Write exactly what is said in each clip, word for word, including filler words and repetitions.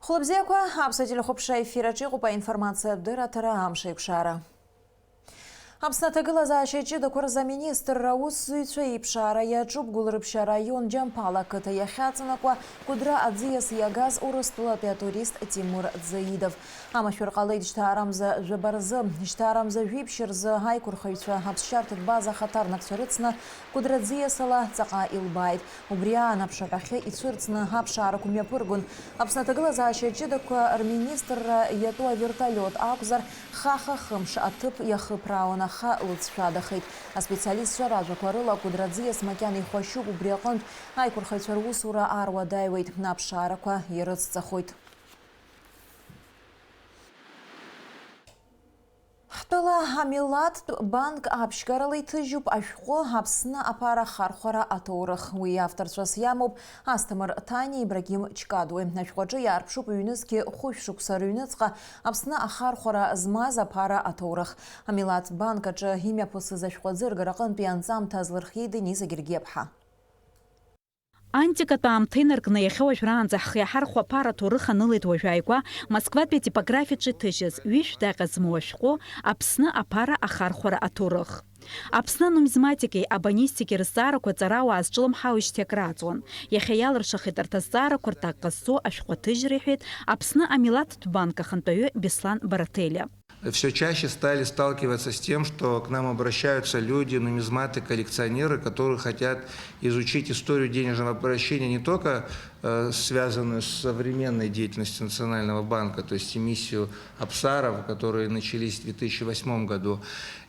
Хәлыбзиақәа, Аԥсуа телехәаԥшра ефир аҿы иҟоуп аинформациатә дырраҭара Амш еиқәшара. Аԥсны аҭагылазаашьа ҷыдақәа рзы аминистрра аусзуҩцәа еиԥшаара иаҿуп Гәылрыԥшь араион Џьамԥал ақыҭа иахьаҵанакуа Кәыдры аӡиас иагаз Урыстәылатәи атурист Тимур Дзаидов. Амашәыр ҟалеит жьҭаарамза жәаба рзы. Жьҭаарамза жәиԥшь рзы аиқәырхаҩцәа аԥсшьарҭатә база ахаҭарнакцәа рыцны Кәыдры аӡиасала ҵаҟа илбааит. Убри аан аԥшаҳәахьы ицәырҵны аԥшаарақәа мҩаԥыргон. Аԥсны аҭагылазаашьа ҷыдақәа рминистрра иатәу авертолиот акәзар, хаха хымш аҭыԥ иахыԥраауан, аха лыҵшәадахеит. Аспециалистцәа ражәақәа рыла, Кәыдры аӡиас макьана ихәашьуп, убри аҟынтә аиқәырхаҩцәа русура ааруадаҩуеит, аԥшаарақәа ирыцҵахоит. Ҳтәыла амилаҭтә банк аԥшьгарала иҭыжьуп ашәҟәы Аԥсны аԥара ахархәара аҭоурых. Уи авторцәас иамоуп Асҭамыр Ҭаниа, Ибрагим Чкадуе. Ашәҟәаҿы иаарԥшуп ҩнызқьи хәышә шықәса рыҩныҵҟа Аԥсны ахархәара змаз аԥара аҭоурых. Амилаҭтә банк аҿы имҩаԥысыз ашәҟәы аӡыргара аҟынтәи анҵамҭа азлырхиеит Денис Агергиаԥҳа. Антикатә аамҭа инаркны иахьа уажәраанӡа ҳхы иаҳархәо аԥара аҭоурых анылеит уажә ааигәа Москватәи атипографиаҿы иҭыжьыз ҩышә даҟьа змоу ашәҟәы Аԥсны аԥара ахархәара аҭоурых. Аԥсны анумизматикеи абонистикеи рызҵаарақәа аҵарауаа зҿлымҳауижьҭеи акрааҵуан. Иахьа иалыршахеит арҭ азҵаарақәа рҭак ҟазҵо ашәҟәы аҭыжьра, иҳәеит Аԥсны амилаҭтә банк ахантәаҩы Беслан Барателиа. Всё чаще стали сталкиваться с тем, что к нам обращаются люди, нумизматы, коллекционеры, которые хотят изучить историю денежного обращения, не только, э, связанную с современной деятельностью Национального банка, то есть эмиссию Апсаров, которые начались в две тысячи восьмом году.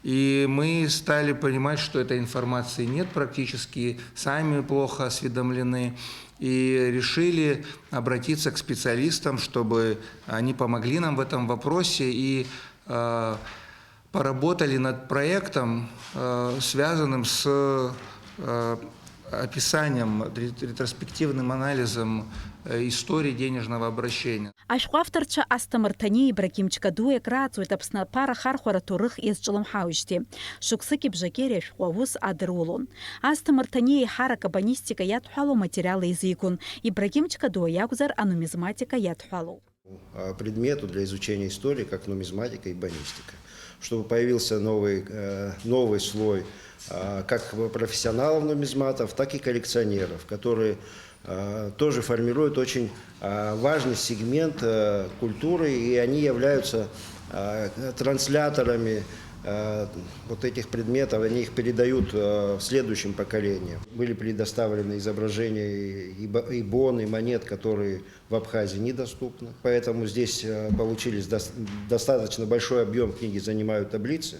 И мы стали понимать, что этой информации нет практически, сами плохо осведомлены, и решили обратиться к специалистам, чтобы они помогли нам в этом вопросе и, э, поработали над проектом, э, связанным с, э, описанием, ре-, ретроспективным анализом, э, истории денежного обращения. Ашәҟәы авторцәа Асҭамыр Ҭаниеи Ибрагим Чкадуи акрааҵуеит Аԥсны аԥара ахархәара аҭоурых иазҿлымҳауижьҭеи. Шықәсыки бжаки ари ашәҟәы аус адырулон. Асҭамыр Ҭаниа еиҳарак абонистика иадҳәалоу аматериал еизигон, Ибрагим Чкадуа иакәзар, анумизматика иадҳәалоу. А, предмету для изучения истории, как нумизматика и бонистика, чтобы появился новый, э, новый слой, а, как профессионалов-нумизматов, так и коллекционеров, которые, а, тоже формируют очень, а, важный сегмент, э, культуры, и они являются, а, трансляторами, э, вот этих предметов, они их передают, э, в следующем поколении. Были предоставлены изображения и, и бо-, и бон, и монет, которые в Абхазии недоступны. Поэтому здесь, э, получились дос-, достаточно большой объём книги занимают таблицы.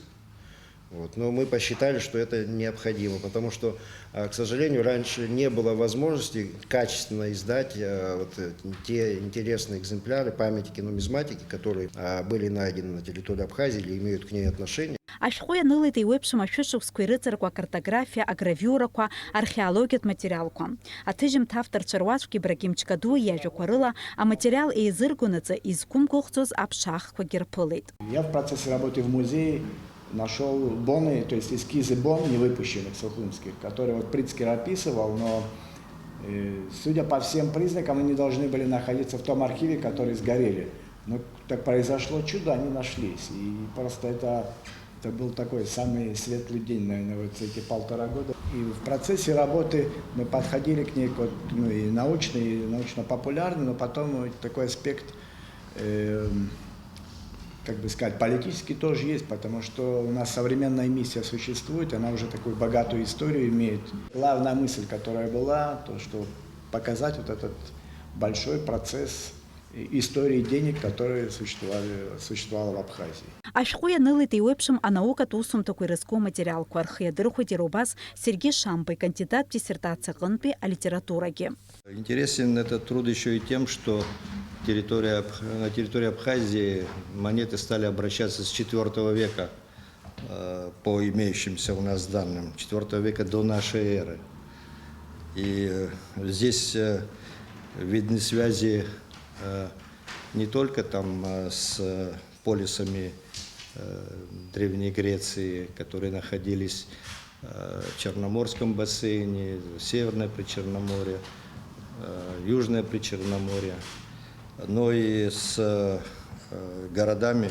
Вот. Но мы посчитали, что это необходимо, потому что, э, к сожалению, раньше не было возможности качественно издать, э, вот, э, те интересные экземпляры памятники нумизматики, которые, э, были найдены на территории Абхазии или имеют к ней отношение. Ашәҟәы ианылеит еиуеиԥшым ашәышықәсқәа ирыҵаркуа акартографиа, агравиурақәа, археологиатә материалқәа. Аҭыжьымҭа авторцәа руаӡәк Ибрагим Чкадуи иажәақәа рыла аматериал еизыргонаҵы изқәымгәыӷӡоз аԥшаахқәагьы рԥылеит. Я в процессе работы в музее нашёл боны, то есть эскизы бон невыпущенных сухумских, которые вот Прицкер описывал, но, э, судя по всем признакам, они должны были находиться в том архиве, который сгорели. Но так произошло чудо, они нашлись. И просто это, это был такой самый светлый день, наверное, вот эти полтора года. И в процессе работы мы подходили к ней, вот, ну, и научный, и научно-популярный, но потом вот такой аспект, эм, как бы сказать, политический тоже есть, потому что у нас современная миссия существует, она уже такую богатую историю имеет. Главная мысль, которая была, то, что показать вот этот большой процесс и-, истории денег, которые существовали, существовало в Абхазии. Ашәҟәы ианылеит еиуеиԥшым анаукатә усумҭақәа ирызку аматериалқәа, рхы иадырхәеит иара убас Сергеи Шамба икандидаттә диссертациа аҟынтәи алитературагьы. Интересен этот труд ещё и тем, что территория Абх-, на территории Абхазии монеты стали обращаться с четвёртого века, э, по имеющимся у нас данным, четвёртого века до нашей эры. И, э, здесь, э, видны связи, э, не только там, э, с полисами, э, Древней Греции, которые находились, э, в Черноморском бассейне, Северное Причерноморье, э, Южное Причерноморье. но и с э, городами,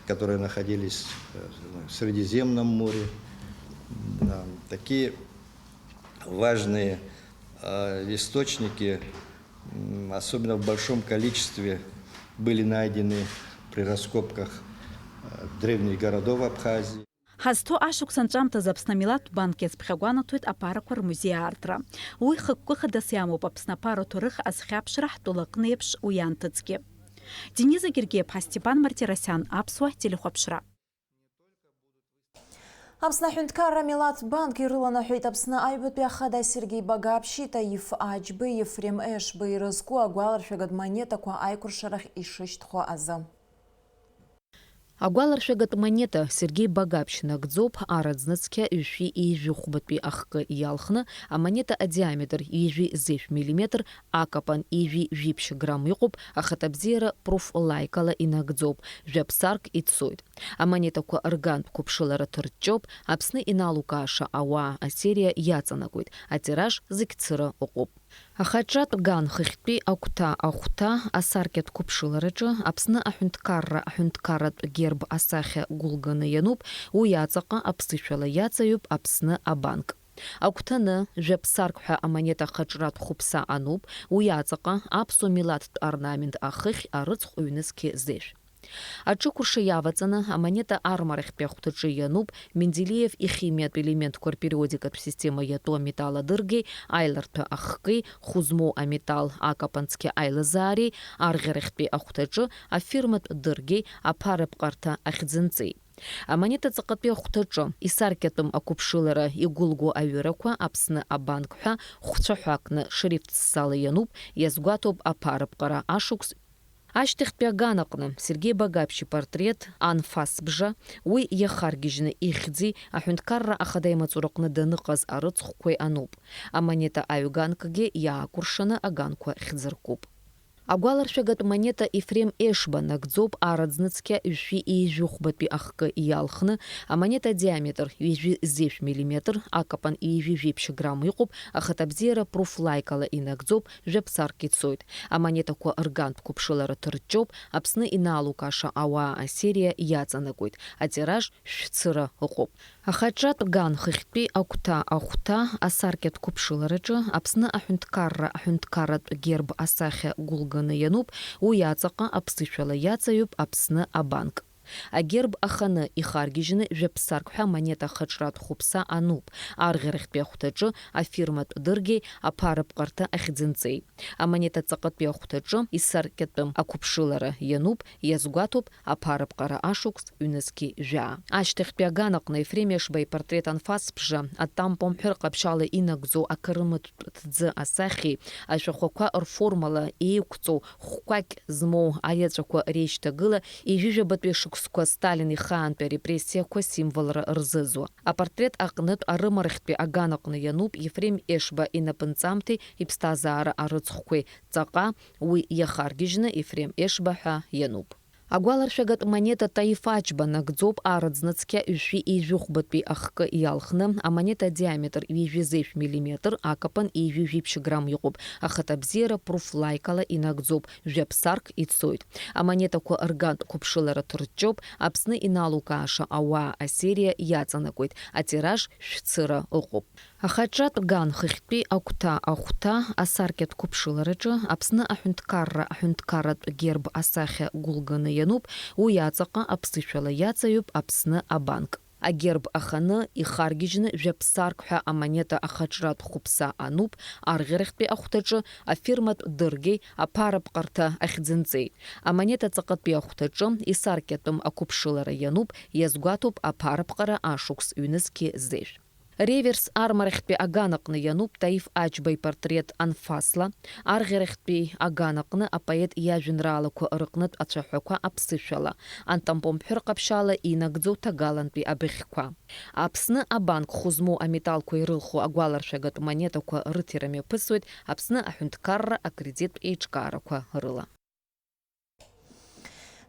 которые находились э, в Средиземном море. Да, такие важные э, источники, м, особенно в большом количестве, были найдены при раскопках э, древних городов Абхазии. Ҳазҭоу ашықәс анҵәамҭазы Аԥсны амилаҭтә банк иацԥхьагәанаҭоит аԥарақәа рмузеи аартра. Уи хықәкы хадас иамоуп Аԥсны аԥара аҭоурых азхьаԥшра ҳтәылаҟны еиԥш уи анҭыҵгьы. Дениза Гергиаԥҳа, Степан Мартиросиан, Аԥсуа телехәаԥшра. Аԥсны аҳәынҭқарра амилаҭтә банк ирыланаҳәеит Аԥсны аҩбатәи ахада Сергеи Багаԥшьи Таиф Аџьбеи Ефрем Ешбеи ирызку агәаларшәагатә монетақәа аикәыршарахь ишышьҭхо азы. Агәаларшәагатә монета Сергеи Багаԥшь нагӡоуп, араӡнацқьа ҩшәи ҩажәи хәбатәи ахкы иалхны, амонета адиаметр ҩажәи зежә миллиметр, акапан ҩажәи жәиԥшь грамм иҟоуп, ахаҭабзиара пруф лаикала инагӡоуп, жәаԥсарк ицоит. Амонетақәа ргантә қәыԥшылара ҭырҷҷоуп, Аԥсны иналукааша ауаа асериа иаҵанакуеит, атираж зегь цыра ыҟоуп. Ахаҿатә ган хыхьтәи агәҭа ахәҭа асаркьатә қәыԥшылараҿы Аԥсны аҳәынҭқарра аҳәынҭқарратә герб асахьа гәылганы иануп, уи аҵаҟа аԥсышәала иаҵаҩуп Аԥсны абанк. Агәҭаны, жәаԥсарк ҳәа амонета хаҿратә хәыԥса ануп, уи аҵаҟа аԥсуа милаҭтә орнамент ахыхь арыцхә ҩнызқьи зежә. Аҿыкәырша иаваҵаны, амонета армарахьтәи ахәҭаҿы иануп, Менделеев ихимиатә елементқәа рпериодикатә система иатәу аметалл адыргеи аиларҭәа ахкеи, хәы змоу аметалл акапанцқьа аилазаареи, арӷьарахьтәи ахәҭаҿы афирматә дыргеи аԥарыԥҟарҭа ахьӡынҵеи. Амонета ҵаҟатәи ахәҭаҿы, исаркьатәым ақәыԥшылара игәылгоу аҩырақәа Аԥсны абанк ҳәа хәцәаҳәакны шрифт ссала иануп, иазгәаҭоуп аԥарыԥҟара ашықәс. Ашьҭахьтәи аган аҟны Сергеи Багаԥшь ипортрет, анфасбжа, уи иахаргьежьны ихьӡи аҳәынҭқарра ахада имаҵураҟны даныҟаз арыцхәқәеи ануп. Амонета аҩганкгьы иаакәыршаны аганқәа хьӡыркуп. Агәаларшәагатә монета Ефрем Ешба нагӡоуп, араӡнацқьа ҩшәи ҩажәи хәбатәи ахкы иалхны, амонета адиаметр ҩажәи зежә миллиметр, акапан ҩажәи жәиԥшь грамм иҟоуп, ахаҭабзиара пруф лаикала инагӡоуп, жәаԥсарк ицоит. Амонетақәа ргантә қәыԥшылара ҭырҷҷоуп, Аԥсны иналукааша ауаа асериа иаҵанакуеит, атираж шәцыра ыҟоуп. Ахаҿатә ган хыхьтәи агәҭа ахәҭа асаркьатә қәыԥшылараҿы Аԥсны аҳәынҭқарра аҳәынҭқарратә герб асахьа гәылганы иануп, уи аҵаҟа аԥсышәала иаҵаҩуп Аԥсны абанк. Агерб аханы ихаргьежьны жәаԥсарк ҳәа амонета хаҿратә хәыԥса ануп, арӷьарахьтәи ахәҭаҿы афирматә дыргеи аԥарыԥҟарҭа ахьӡынҵеи. Амонета ҵаҟатәи ахәҭаҿы исаркьатәым ақәыԥшылара иануп, иазгәаҭоуп аԥарыԥҟара ашықәс ҩнызқьи жәаа. Ашьҭахьтәи аган аҟны Ефрем Ешба ипортрет анфасбжа, атампомҳәыр ҟаԥшьала инагӡоу акырымытә ҭӡы асахьеи, ашәахәақәа рформала еиқәҵоу хәқәакь змоу аеҵәақәа реишьҭагыла, ҩажәижәабатәи шықәсқәа Сталин ихаантәи арепрессиақәа символра рзызуа. Апортрет аҟнытә арымарахьтәи аган аҟны иануп Ефрем Ешба инапынҵамҭеи иԥсҭазаара арыцхәқәеи, ҵаҟа уи иахаргьежьны Ефрем Ешба ҳәа иануп. Агәаларшәагатә монета Таиф Аџьба нагӡоуп, араӡнацқьа ҩшәи ҩажәи хәбатәи ахкы иалхны, амонета адиаметр ҩажәи зежә миллиметр, акапан ҩажәи жәиԥшь грамм иҟоуп, ахаҭабзиара пруф лаикала инагӡоуп, жәаԥсарк ицоит. Амонетақәа ргантә қәыԥшылара ҭырҷҷоуп, Аԥсны иналукааша ауаа асериа иаҵанакуеит, атираж шәцыра ыҟоуп. Ахаҿатә ган хыхьтәи агәҭа ахәҭа асаркьатә қәыԥшылараҿы Аԥсны аҳәынҭқарра аҳәынҭқарратә герб асахьа гәылганы иануп, уи аҵаҟа аԥсышәала иаҵаҩуп Аԥсны абанк. Агерб аханы ихаргьежьны жәаԥсарк ҳәа амонета ахаҿратә хәыԥса ануп, арӷьарахьтәи ахәҭаҿы афирматә дыргеи аԥарыԥҟарҭа ахьӡынҵеи. Амонета ҵаҟатәи ахәҭаҿы исаркьатәым ақәыԥшылара иануп, иазгәаҭоуп аԥарыԥҟара ашықәс ҩнызқьи зежә. Реверс армарахьтәи аган аҟны иануп Таиф Аџьба ипортрет анфасла, арӷьарахьтәи аган аҟны апоет иажәеинраалақәа рыҟнытә ацәаҳәақәа аԥсышәала, антампомҳәыр ҟаԥшьала инагӡоу ҭагалантәи абыӷьқәа. Аԥсны абанк хәы змоу аметалқәа ирылху агәаларшәагатә монетақәа рыҭира мҩаԥысуеит Аԥсны аҳәынҭқарра акредиттә еиҿкаарақәа рыла.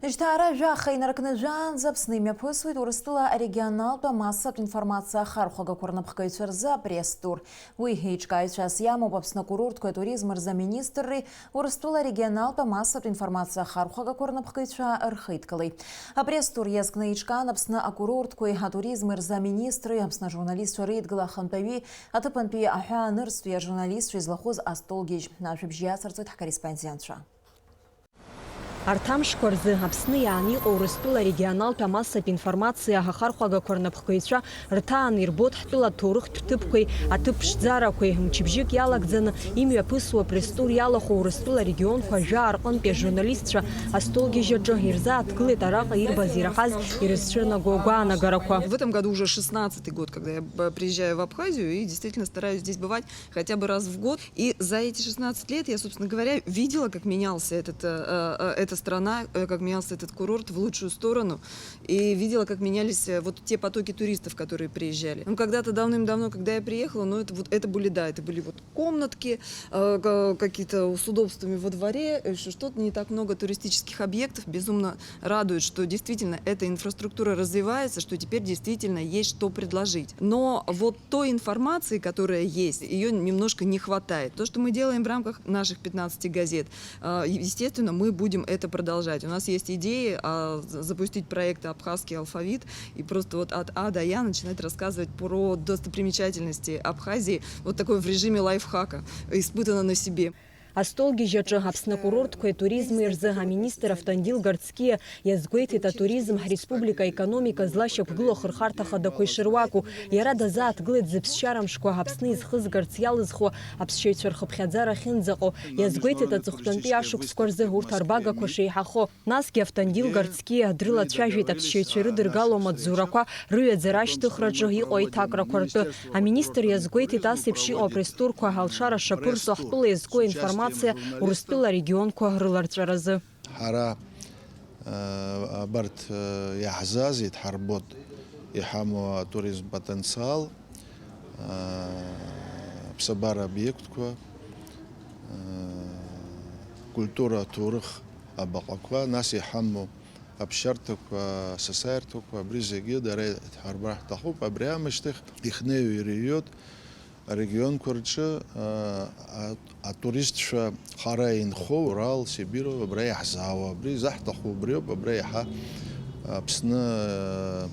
Жьҭаара жәаха инаркны жәаанӡа Аԥсны имҩаԥысуеит Урыстәыла арегионалтә амассатә информациа ахархәагақәа рнапхгаҩцәа рзы апресс-тур. Уи еиҿкааҩцәас иамоуп Аԥсны акурортқәеи атуризм рзы аминистрреи Урыстәыла арегионалтә амассатә информациа ахархәагақәа рнапхгаҩцәа рхеидкылеи. Апресс-тур иазкны еиҿкаан Аԥсны акурортқәеи атуризм рзы аминистри, Аԥсны ажурналистцәа реидгыла ахантәаҩи, аҭыԥантәи аҳәаанырцәтәи ажурналистцәа излахәыз астолгьежь. Ажәабжь иацырҵоит ҳкорреспондентцәа. Арҭ амшқәа рзы Аԥсны иааны иҟоу Урыстәыла арегионалтә амассатә информациа ахархәагақәа рнапхгаҩцәа рҭаан ирбоит ҳтәыла аҭоурыхтә ҭыԥқәеи аҭыԥ ԥшӡарақәеи. Мчыбжьык иалагӡаны имҩаԥысуа апресс-тур иалахәу Урыстәыла арегионқәа жәаа рҟынтәи ажурналистцәа астолгьежь аҿы ирзааҭгылеит араҟа ирбаз ираҳаз ирызцәырнаго агәаанагарақәа. В этом году уже шестнадцатый год, когда я б-, приезжаю в Абхазию и действительно стараюсь здесь бывать хотя бы раз в год. И за эти шестнадцать лет я, собственно говоря, видела, как менялся этот, э, э, эта страна, э, как менялся этот курорт в лучшую сторону. И видела, как менялись, э, вот те потоки туристов, которые приезжали. Ну, когда-то давным-давно, когда я приехала, ну, это вот, это были, да, это были вот комнатки, э, ка-, какие-то с удобствами во дворе, э, ещё что-то, не так много туристических объектов. Безумно радует, что действительно эта инфраструктура развивается, что теперь действительно есть что предложить. Но вот той информации, которая есть, её немножко не хватает. То, что мы делаем в рамках наших пятнадцати газет, э, естественно, мы будем это продолжать. У нас есть идеи, а, з-, запустить проект «Абхазский алфавит» и просто вот от А до Я начинать рассказывать про достопримечательности Абхазии, вот такой в режиме лайфхака, испытанно на себе. Астолгьежь аҿы Аԥсны акурортқәеи атуризми рзы аминистр Автандил Гарцкиа иазгәеиҭеит атуризм ҳреспублика аекономика злашьақәгылоу ахырхарҭа хадақәа ишыруаку. Иара дазааҭгылеит зыԥсшьара мшқәа Аԥсны изхызгарц иалызхуа аԥсшьаҩцәа рхыԥхьаӡара ахьынӡаҟоу. Иазгәеиҭеит аҵыхәтәантәи ашықәсқәа рзы урҭ арбагақәа шеиҳахо. Насгьы Автандил Гарцкиа дрылацәажәеит аԥсшьаҩцәа ирыдыргало амаҵзурақәа рыҩаӡара ашьҭыхраҿы иҟоу аиҭакрақәа ртәы. Аминистр иазгәеиҭеит ас еиԥш иҟоу апресс-турқәа алшара шаԥырҵо ҳтәыла иазку аинформациа Урыстәыла арегионқәа рыларҵәаразы. Ҳара, э, абарҭ, э, иаҳзаазеит, ҳарбоит иҳамоу атуризм потенциал, э, аԥсабара обиектқәа, э, культура, аҭоурых абаҟақәа, нас иҳамоу аԥсшьарҭақәа, асасааирҭақәа, абри зегьы дара иҳарбар ҳҭахуп. Абри аамышьҭахь ихнеиу иреиуоит арегионқәа рҿы, а, а, атуристцәа хара инхо, Урал, Сибироу, абра иаҳзаауа, абри заҳҭаху убриоуп, абра иаҳа Аԥсны, а,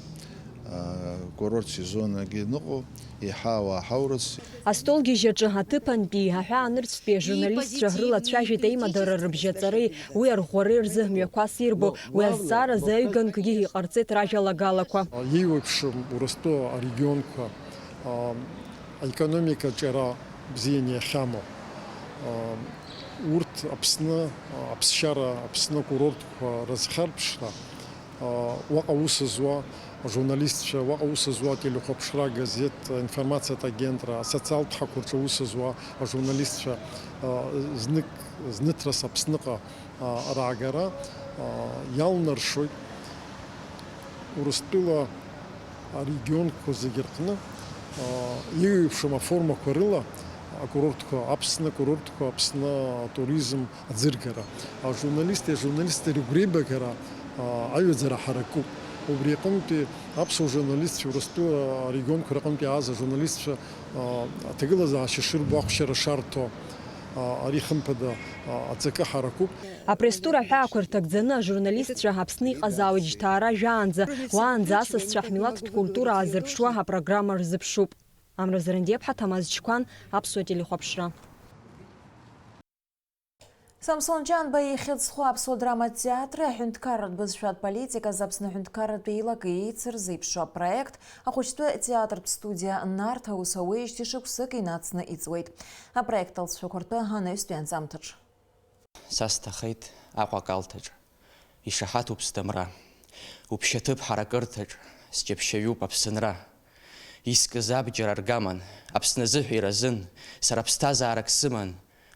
курорт сезонагьы ныҟәо, иаҳа ауаа ҳаурыц. Астолгьежь аҿы аҭыԥантәи аҳәаанырцәтәи ажурналистцәа рылацәажәеит аимадара рыбжьаҵареи уи арӷәӷәареи рзы мҩақәас ирбо, уи азҵааразы аҩганкгьы иҟарҵеит ражәалагалақәа. Еиуеиԥшым Урыстәыла арегионқәа, а, аекономика аҿиара бзианы иахьамоу, а, урҭ Аԥсны, а, аԥсшьара, Аԥсны акурортқәа рызхьарԥшра, уаҟа аус зуа ажурналистцәа, уаҟа аус зуа ателехәаԥшра, агазеҭ, аинформациатә агентра, асоциалтә ҳақәа рҿы аус зуа ажурналистцәа, знык, зныҭрас Аԥсныҟа раагара иалнаршоит Урыстәыла арегионқәа зегьы рҟны еиуеиԥшым аформақәа рыла акурортқәа, Аԥсны акурортқәа, Аԥсны атуризм аӡыргара, ажурналисти ажурналисти рыгәреибагара, а, аҩаӡара ҳаракуп. Убри аҟынтәи аԥсуа журналистцәа, Урыстәыла арегионқәа рҟынтәи ааз ажурналистцәа, а, аҭагылазаашьа шырбо ахәшьара шарҭо, а, ари хымԥада, а, аҵакы ҳаракуп. Апресс-тур аҳәаақәа рҭагӡаны ажурналистцәа Аԥсны иҟазаауеит жьҭаара жәаанӡа, уаанӡа асасцәа ҳмилаҭтә культура аазырԥшуа апрограмма рзыԥшуп. Амра Зарандиаԥҳа, Ҭамаз Чқәан, Аԥсуа телехәаԥшра. Самсон Ҷанба ихьӡ зху аԥсуа драматә театри аҳәынҭқарратә бызшәатә политиказ Аԥсны аҳәынҭқарратә еилак еицырзеиԥшу апроект, ахәыҷтәы театртә студиа Нарҭ аус ауеижьҭеи шықәсык инацны иҵуеит. Апроект алҵшәақәа ртәы анаҩстәи анҵамҭаҿ. Са сҭахеит Аҟәа акалҭаҿ. Ишаҳаҭуп сҭамра. Уԥшьаҭыԥ ҳаракырҭаҿ сџьаԥшьаҩуп Аԥсынра. Искыз абџьар аргаман, Аԥсны азыҳәа иразын, сара ԥсҭазаарак сыман,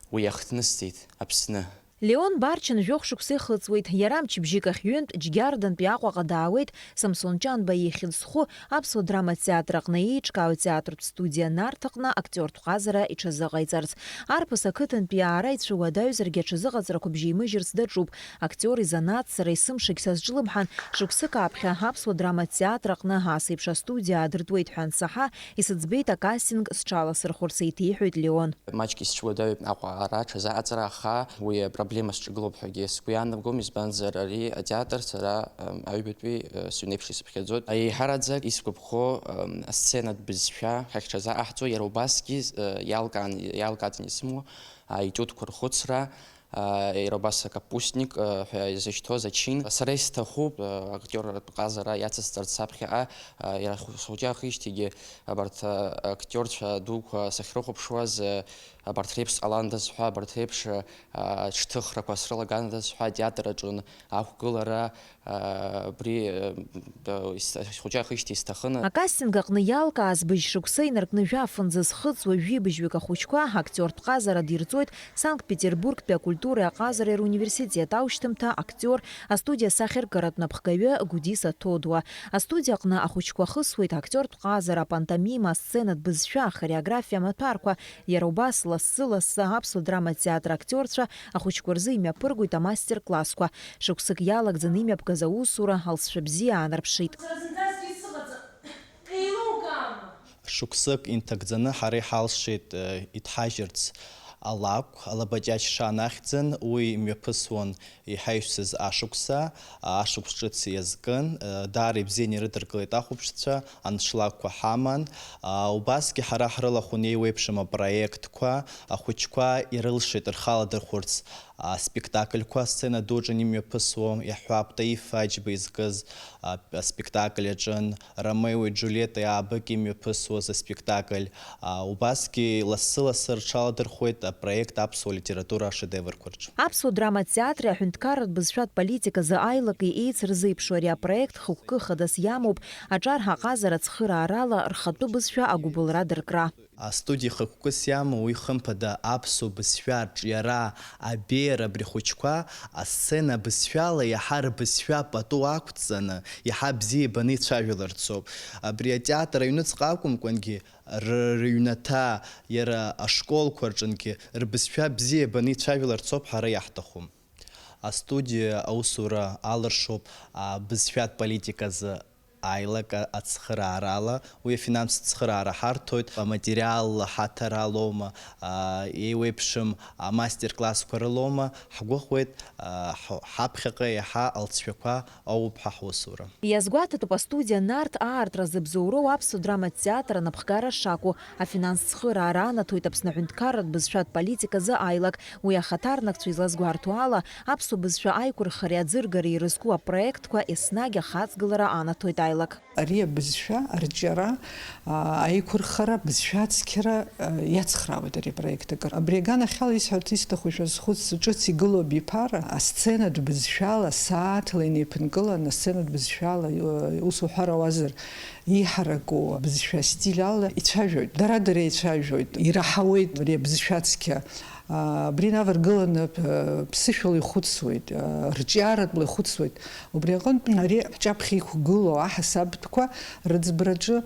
уи иахҭнысҵеит Аԥсны. Леон Барчан жәохә шықәса ихыҵуеит. Иара мчыбжьык ахь ҩынтә Џьгьардантәи Аҟәаҟа даауеит. Самсон Ҷанба ихьӡ зху аԥсуа драматә театр аҟны еиҿкаау атеатртә студиа Нарҭ аҟны актиортә ҟазара иҽазыҟаиҵарц. Арԥыс ақыҭантәи аара ицәыуадаҩзаргьы аҽазыҟаҵарақәа бжьеимыжьырц даҿуп. Актиор изанааҭ сара есымшагь сазҿлымҳан, шықәсык ааԥхьа аԥсуа драматә театр аҟны ас еиԥш астудиа аадыртуеит ҳәа ансаҳа, исыӡбеит акастинг сҽаласырхәырц, еиҭеиҳәоит Леон. Маҷк исцәуадаҩуп Аҟәа аара аҽазыҟаҵара, аха уи апроблема сҿагылоуп ҳәагьы сгәы иаанагом, избанзар ари атеатр сара, ам, аҩбатәи, э, сыҩнеиԥш исыԥхьаӡоит. Еиҳараӡак исгәаԥхо, ам, асценатә бызшәа ҳахьҽазаҟаҳҵо, иара убасгьы, э, иалкаан, иалкааӡаны исымоу аетиудқәа рхәыцра, а, иара убас акапустник, а, ҳәа изышьҭоу ачин. Сара исҭахуп, а, актиортә ҟазара иацысҵарц саԥхьаҟа, а, иара ху-, схәыҷы ахижьҭеигьы абарҭ, а, актиорцәа дуқәа сахьрыхәаԥшуаз, а, абарҭ реиԥш сҟаландаз ҳәа, абарҭ реиԥш, а, ҽҭыхрақәа срылагандаз ҳәа, атеатр аҿын ақәгылара, а, абри, а, да, ис-, схәыҷы ахижьҭеи сҭахын. Акастинг аҟны иалкааз быжь шықәса инаркны жәафынӡа зхыҵуа жәибжьҩык ахәыҷқәа актиортә ҟазара дирҵоит Санкт-Петербургтәи акультуреи аҟазареи руниверситет аушьҭымҭа актиор, астудиа асахьаркыратә напхгаҩы Гәдиса Ҭодуа. Астудиа аҟны ахәыҷқәа хысуеит актиортә ҟазара, апантомима, асценатә бызшәа, ахореографиа амаҭәарқәа, иара убас лассы-лассы аԥсуа драматә театр актиорцәа ахәыҷқәа рзы имҩаԥыргоит амастер-классқәа. Шықәсык иалагӡаны имҩаԥгаз аусура алҵшәа бзиа аанарԥшит. Сара сынтәазгьы сыҟаӡам. Еилукаама? Шықәсык инҭагӡаны ҳара иҳалшеит, э, иҭҳажьырц алакә, алабаҷаҷ шанахьӡын, уи имҩаԥысуан иҳаҩсыз ашықәса, ашықәс ҿыц иазкын, э, даара ибзианы ирыдыркылеит ахәаԥшцәа, аншлагқәа ҳаман. А, убасгьы ҳара ҳрылахәын еиуеиԥшым апроектқәа, ахәыҷқәа ирылшеит рхы аладырхәырц аспектакльқәа, асцена дуаҿын имҩаԥысуа, иаҳҳәап, Таиф Аџьба изкыз, а, аспектакль аҿын, Ромеои Џулиетеи аабык имҩаԥысуаз аспектакль, а, убасгьы лассы-лассы рҽаладырхәуеит апроект аԥсуа литература ашедеврқәа рҿы. Аԥсуа драматә театри аҳәынҭқарратә бызшәатә политиказы аилаки еицырзеиԥшу ари апроект хықәкы хадас иамоуп, аҿар ҳаҟазара ацхыраарала рхатәы бызшәа агәыбылра дыркра. Астудиа хықәкыс иамоу уи, хымԥада, аԥсуа бызшәа арҿиара, абеиара абри ахәыҷқәа асцена бызшәала иаҳа рбызшәа пату ақәҵаны, иаҳа бзиа ибаны ицәажәаларцоуп. Абри атеатр аҩныҵҟа акәымкәангьы, р-, рыҩнаҭа, иара ашколқәа рҿынгьы рбызшәа бзиа ибаны ицәажәаларцоуп ҳара иаҳҭаху. Астудиа аусура алыршоуп, а, бызшәатә политиказы аилак ацхыраарала, уи афинанстә цхыраара ҳарҭоит, аматериал ҳаҭаралоума, а, еиуеиԥшым амастер-классқәа рылоума, ҳгәыӷуеит, а, ҳ-, ҳаԥхьаҟа иаҳа алҵшәақәа оуп ҳа ҳусура. Иазгәаҭатәуп астудиа Нарҭ аартра зыбзоуроу аԥсуа драматә театр анапхгара шакәу, афинанстә цхыраара анаҭоит Аԥсны аҳәынҭқарратә бызшәатә политиказы аилак, уи ахаҭарнакцәа излазгәарҭо ала, аԥсуа бызшәа аиқәырхареи аӡыргареи ирызку апроектқәа еснагь ахаҵгылара анаҭоит аилак. Ари абызшәа арҿиара, а, аиқәырхара, бызшәа ацқьара, а, иацхраауеит ари апроект акыр. Абри аганахьала исҳәарц исҭаху, шәазхәыц, ҿыц игылоу абиԥара, асценатә бызшәала, сааҭла инеиԥынкыланы, асценатә бызшәала, э, ус уҳәар ауазар, иҳараку абызшәа стиль ала ицәажәоит. Дара-дара еицәажәоит, ираҳауеит ари абызшәа цқьа. Абри инаваргыланы, ԥ-, ԥсышәала ихәыцуеит, рҿиаратәла ихәыцуеит. Убри аҟынтә ари ҳҿаԥхьа иқәгылоу аҳасабтәқәа рыӡбраҿы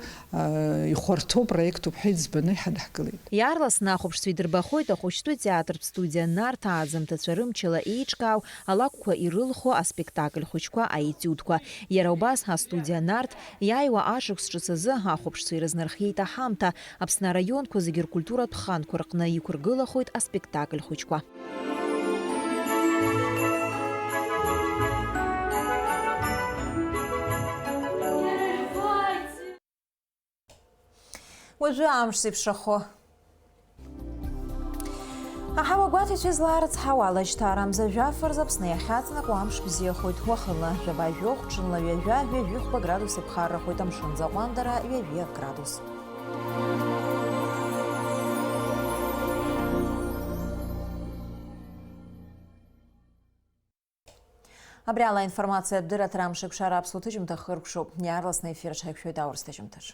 ихәарҭоу проектуп ҳәа иӡбаны иҳадаҳкылеит. Иаарласны ахәаԥшцәа идырбахоит ахәыҷтәы театртә студиа Нарҭаа аӡымҭацәа рымчала еиҿкаау алакәқәа ирылху аспектакль хәыҷқәа аетиудқәа. Иара убас астудиа Нарҭ иааиуа ашықәс ҿыц азы ахәаԥшцәа ирызнархиеит аҳамҭа, Аԥсны араионқәа зегьы ркультуратә ханқәа рҟны иқәыргылахоит аспектакль хәыҷқәа. Уажәы амш зеиԥшрахо. Аҳауа гәаҭаҩцәа излаарыцҳауа, алашьҭарамза жәаф рзы Аԥсны иахьаҵнакуа амш бзиахоит. Уахынла жәаба-жәохә, ҽынла ҩажәа, ҩажәихәба градус иԥхаррахоит, амшын аӡы аҟәандара ҩажәи акы градус. Абри ала аинформациатә дырраҭара амш еиқәшара аԥсуа ҭыжьымҭа хыркәшоуп. Иаарласны аефир аҽаиқәшәоит аурыс ҭыжьымҭаҿ.